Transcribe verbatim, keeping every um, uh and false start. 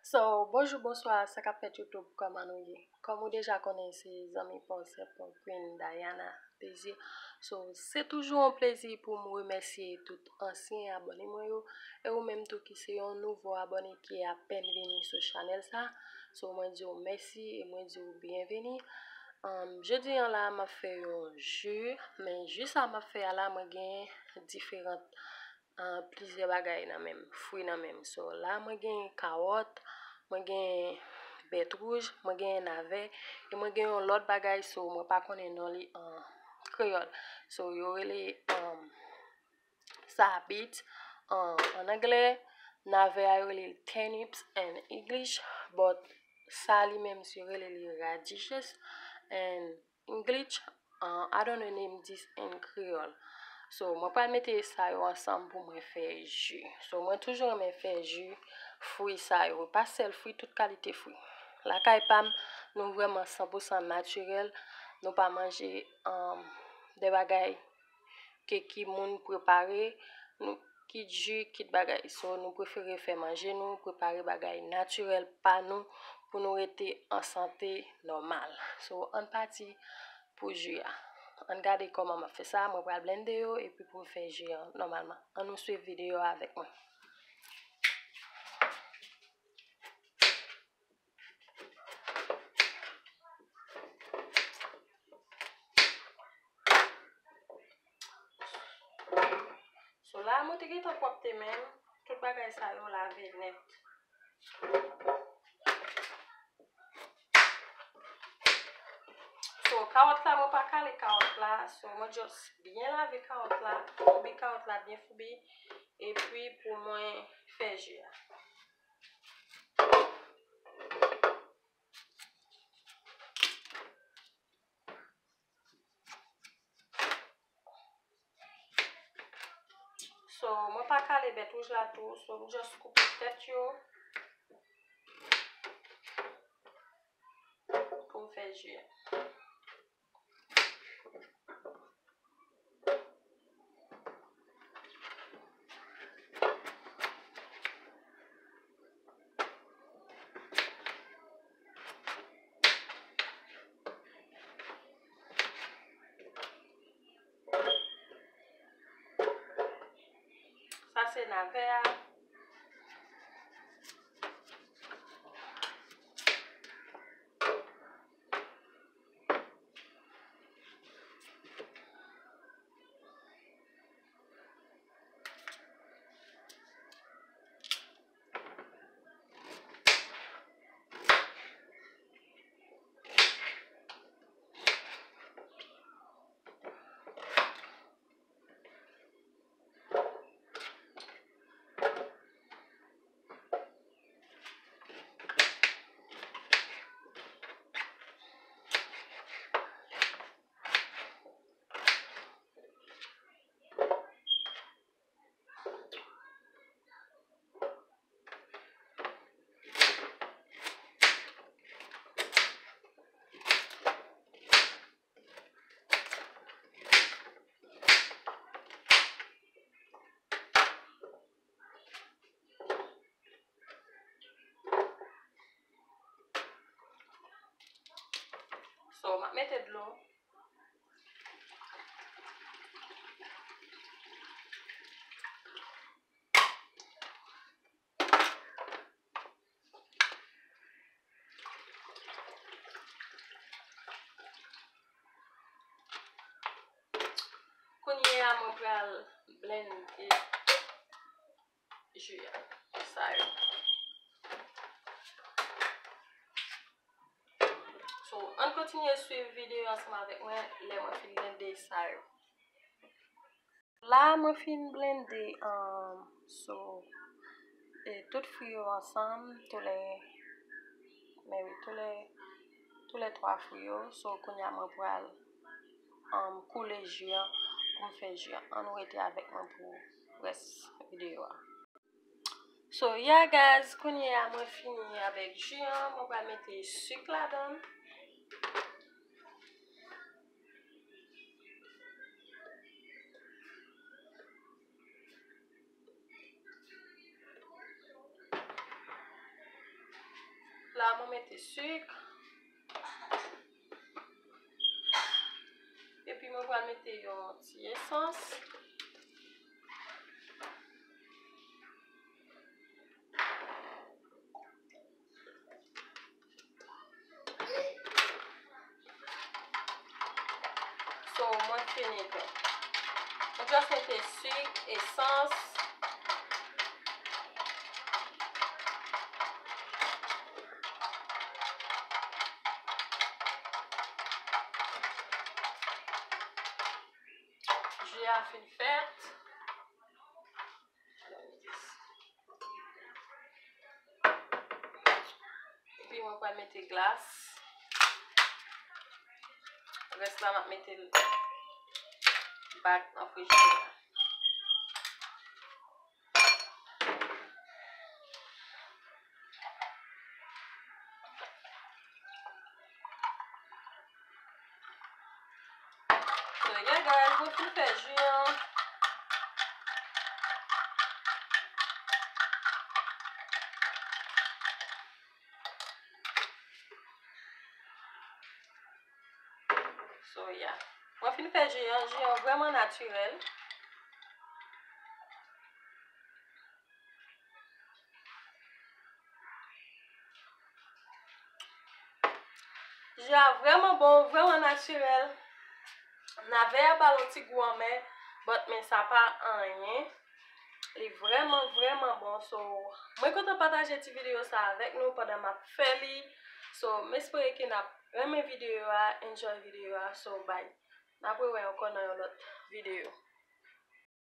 So, bonjou, bonswa, sa k ap fèt YouTube, kòman nou ye? Kòm ou deja konnen, se zanmi pa w, sè pa w, Queen Diana Désir. So, se toujou yon plezi pou m remèsye tout ansyen abòne mwen yo, e ou menm tou ki se yon nouvo abòne ki apèn vini sou chanèl sa. So, mwen di w mèsi e mwen di w byenveni. Um, jodi an la, m ap fè yon ji, men ji sa m ap fè a la, mwen gen diferan, ah, plizyè bagay nan men m, fwi nan men m. So, la, mwen gen kawòt, mwen gen bèt wouj, mwen gen navè, e mwen gen yon lòt bagay, so, mwen pa konnen non li an kreyòl. So, yo rele, um, sa beets, an, an anglè, navè a yo rele l turnips in English, but sa li menm, yo rele li radishes in English, uh, I don't know name this in Creole. So, mwen pral mete sa yo ansanm pou mwen fè ji. So, mwen toujou renmen fè ji fwi sa yo. Pa sèl fwi, tout kalite fwi. Lakay pa m, nou vrèman san pou san natirèl. Nou pa manje, um, de bagay ke ki moun prepare, nou, kit ji, kit bagay. So, nou prefere fè manje nou, prepare bagay natirèl pa nou pou nou rete an sante nòmal. So, ann pati pou ji a. Ann gade kòman m ap fè sa. Mwen pral blende yo epi pou m fè ji an nòmalman. Ann nou swiv videyo a avèk mwen. So, la, mwen te gentan pwòpte men m. Tout bagay sa yo lave nèt. So, kawòt la, mwen pa kale kawòt la. So, mwen just byen lave kawòt la, foubi kawòt la byen foubi. Epi pou mwen fè ji a. So, mwen pa kale bèt wouj la tou, so, m just koupe tèt yo pou m fè ji a. Sa se navè a. So, m ap mete dlo. Kounye a, mwen pral blende ji a. Sa yo. So, ann kontinye swiv videyo ansanm avèk mwen lè mwen fin blende sa yo. La, mwen fin blende, um, so, e, tout fwi yo ansanm, tou lè, men wi, tou lè, tou lè twa fwi yo. So, kounye a mwen pral, um, koule ji an pou m fè ji an. Ann rete avèk mwen pou rès videyo a. So, yeah, guys, kounye a mwen fini avèk ji an, mwen pral mete sik ladan l. La, mwen mete sik. Epi mwen pral mete yon ti esans. So, mwen fini tou. Mwen just mete sik, esans. Ji a fin fèt. Epi mwen pral mete glas. Rès la m ap mete l back nan frijidè a. So, yeah, guys, mwen fin fè ji an. So, yeah. Mwen fin fè ji an, ji an vrèman natirèl. Ji a vrèman bon, vrèman natirèl. Navè a ba l yon ti gou anmè, but men sa pa anyen. Li vrèman, vrèman bon. So, mwen kontan pataje ti videyo sa avèk nou pandan m ap fè li. So, m espere ke n ap renmen videyo a, enjoy videyo a. So, bye. N ap rewè ankò nan yon lòt videyo.